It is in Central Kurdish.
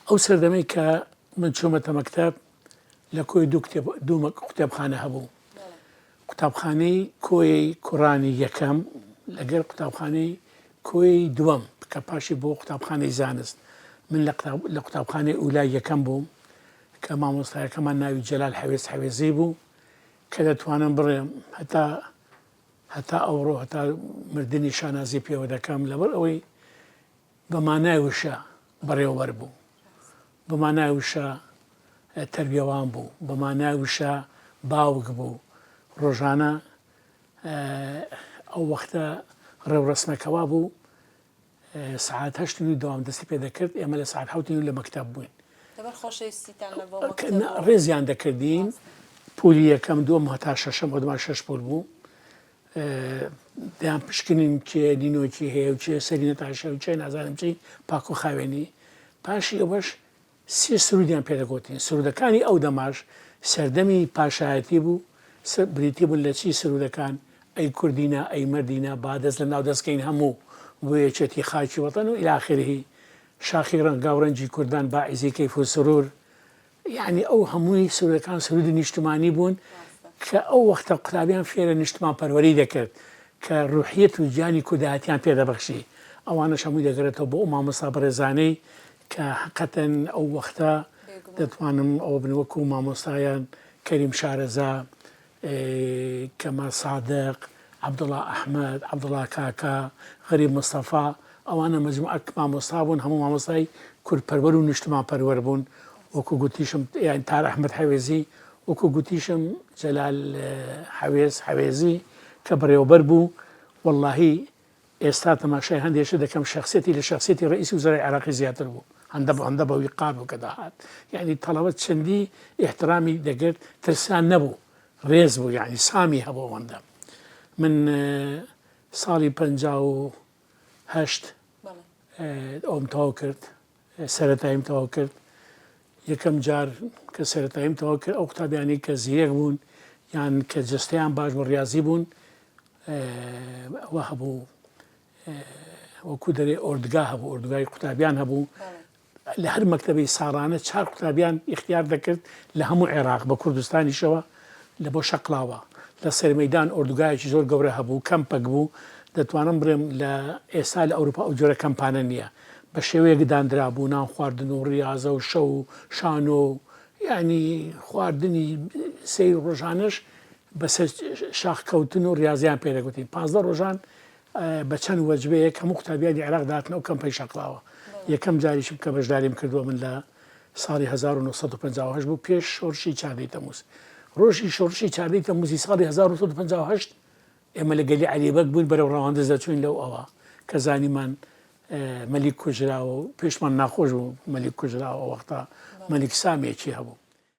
ئەو سەردەمەی کە من چوومەتە مەکتەب لە کۆی دوو کتێب دوو قوتابخانە هەبوو قوتابخانەی کۆیەی کوڕانی یەکەم لەگەر قوتابخانەی کۆی دووەم کە پاشی بۆ قوتابخانەی زانست من لە قوتابخانەی ئولای یەکەم بووم کە مامۆستایەکەمان ناوی جەلال حەوێز حەوێزی بوو کە دەتوانم بڵێم هەتا هەتا ئەوڕۆ هەتا مردنی شانازی پێوە دەکەم لەبەر ئەوەی بە مانای وشە بەڕێوەبەر بوو، بە مانای وشە تەربیەوان بوو، بە مانای وشە باوک بوو، ڕۆژانە ئەو وەختە ڕێوڕەسمەکە وا بوو سەعات هەشت و نیو دەوام دەستی پێ دەکرد، ئێمە لە سەعات حەوت و نیو لە مەکتەب بووین. لەبەر خۆشەویستیتان لە بۆ مەکتەب و. ڕێزیان دەکردین، پولی یەکەم دووەم هەتا شەشەم ئەودەما شەش پول بوو. دەیان پشکنین کێ نینۆکی هەیە و کێ سەری نەتاشە و کێ نازانم چی پاک و خاوێنی پاشی ئەوەش سێ سرودیان پێدەگوتین سرودەکانی ئەو دەماش سەردەمی پاشایەتی بوو بریتی بوون لە چی سرودەکان ئەی کوردینا ئەی مەردینا با دەست لە ناو دەستکەین هەموو بۆ یەکێتی خاکی وەتەن و ئیلاخرهی شاخی ڕەنگاوڕەنگی کوردان باعیزی کەیف و سرور یەعنی ئەو هەمووی سرودەکان سرودی نیشتمانی بوون کە ئەو وەختە قوتابیان فێرە نیشتمان پەروەری دەکرد کە ڕوحیەت و گیانی کوردایەتیان پێ دەبەخشی ئەوانەش هەمووی دەگەرێتەوە بۆ ئەو مامۆستا بەڕێزانەی کە حەقەتەن ئەو وەختە دەتوانم ئەوە بن وەکو مامۆستایان کەریم شارەزا کەمال سادق، عەبدوڵا ئەحمەد، عەبدوڵا کاکە، غەریب مستەفا، ئەوانە مەجموعەک مامۆستا بوون، هەموو مامۆستای کوردپەروەر و نیشتمانپەروەر بوون، وەکو گوتیشم یانی تار ئەحمەد حەوێزی، وەکو گوتیشم جەلال حەوێز حەوێزی کە بەڕێوەبەر بوو، وەڵڵاهی ئێستا تەماشای هەندێ شت دەکەم شەخسیەتی لە شەخسیەتی ڕەئیسی وزەرای عێراقی زیاتر بوو هەندە بە هەندە بە ویقار بوو کە دەهات یعنی تەڵەبە چەندی ئیحترامی دەگرت ترسان نەبوو ڕێز بوو یعنی سامی هەبوو ئەوەندە من ساڵی 58 ئەوم تەواو کرد سەرەتاییم تەواو کرد یەکەم جار کە سەرەتاییم تەواو کرد ئەو قوتابیانەی کە زیرەک بوون یان کە جەستەیان باش بوو ڕاضی بوون ئەوە هەبوو وەکو دەرێ ئۆردگا هەبوو ئۆردگای قوتابیان هەبوو لە هەر مەکتەبەی ساڵانە چار قوتابیان ئیختیار دەکرد لە هەموو عێراق بە کوردستانیشەوە لە بۆ شەقڵاوە لە سەرمەیدان ئۆردوگایەکی زۆر گەورە هەبوو کەمپەک بوو دەتوانم بڵێم لە ئێستا لە ئەوروپا ئەو جۆرە کەمپانە نییە بە شێوەیەک دانرابوو نان خواردن و ڕیازە و شەو و شانۆ و یعنی خواردنی سیر ڕۆژانەش بەسەر شاخ کەوتن و ڕیازیان پێ دەگوتین 15 ڕۆژان بە چەند وەجبەیەک هەموو قوتابیانی عێراق دەهاتنە ئەو کەمپەی شەقڵاوە. یەکەم جاریشم کە بەشداریم کردووە من لە ساڵی 1958 بوو پێش شۆڕشی چاردەی تەمووز. ڕۆژی شۆڕشی چاردەی تەمووزی ساڵی 1958 ئێمە لە گەلی عەلی بەگ بووین بەرەو ڕەواندز دەچووین لەو ئەوە کە زانیمان مەلیک کوژراوە و پێشمان ناخۆش بوو مەلیک کوژراوە وەختە مەلیک سامێکی هەبوو.